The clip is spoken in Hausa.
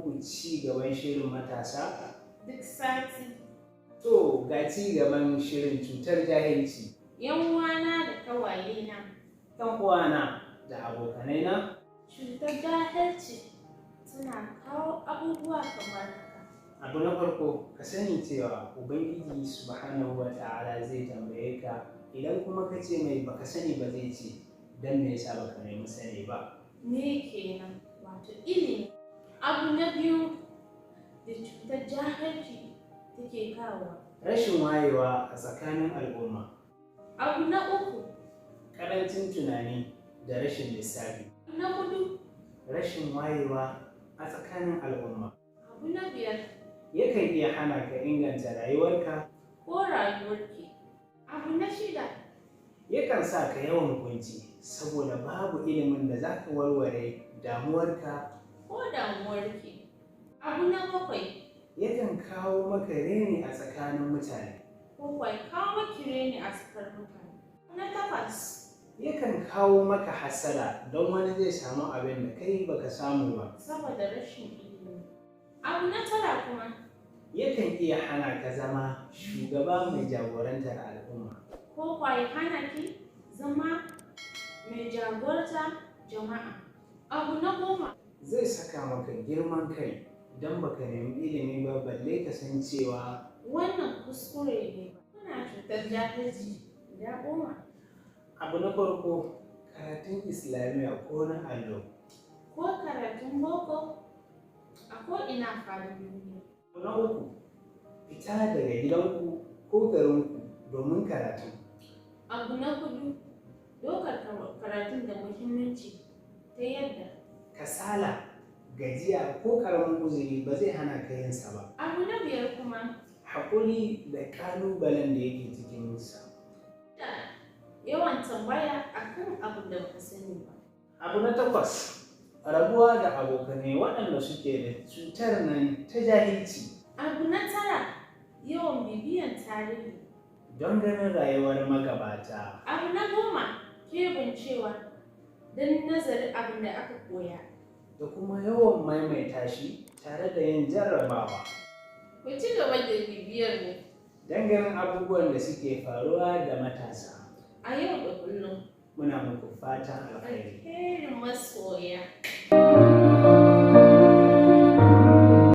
muku ci gaban shirin matasa duk sati. To, ga ci gaban shirin cutar jahilci. Yan uwana da ƙawayena, 'Yan uwana da abokanaina, cutar jahilci tana kawo abubuwa kamar haka. Abu na farko, ka sani cewa Ubangiji Subhanahu wa Ta'ala zai tambaye ka. Idan kuma ka ce mai baka sani ba, zai ce, "Don me yasa baka nemi sani ba?" Me kenan? Wato ilimi. Abu na biyu da cutar jahilci take kawowa. Rashin wayewa a tsakanin al'umma. Abu na uku, ƙarancin tunani da rashin lissafi. Abu na hudu, Rashin wayewa a tsakanin al'umma. Abu na biyar, yakan iya hana ka inganta rayuwarka ko rayuwarki. Abu na shida, yakan sa ka yawan kunci saboda babu ilimin da za ka warware damuwarka ko damuwarki. Abu na bakwai, yakan kawo maka reni a tsakanin mutane. Ko kuwa ya kawo maki reni a tsakar mutane. Na takwas, Yakan kawo maka hasada don wani zai samu abin da kai baka samu ba. Saboda rashin ilimi. Abu na tara kuma, Yakan iya hana ka zama shugaba mai jagorantar al'umma. Ko kuwa ya hana ki zama mai jagorta jama'a. Abu na 10, Zai saka maka girman kai don baka nemi ilimi ba, balle ka san cewa wannan kuskure ne. Muna cutar jahilci guda 10. Abu na farko, karatun Islamiyya ko na allo. Ko karatun boko a ko'ina faɗin duniya. Abu na uku, fita daga gidanku ko garinku domin karatu. Abu na hudu, ɗaukar karatun da muhimmanci ta yadda Kasala, gajiya ko ƙaramin uzuri ba zai hana ka yin sa ba. Abu na biyar kuma, Haƙuri da ƙalubalen da yake cikinsa. Da yawan tambaya akan abin da baka sani ba. Abu na takwas, rabuwa da abokanai waɗanda suke da cutar nan ta jahilci. Abu na tara, yawan bibiyan tarihi. Don ganin rayuwar magabata. Abu na 10, keɓancewa don nazarin abin da aka koya. Da kuma yawan maimaita shi tare da yin jarrabawa. Ku ci gaba da bibiyar mu don ganin abubuwan da suke faruwa da matasa. A yau da kullum. Muna muku fatan alkhairi. Alherin masoya.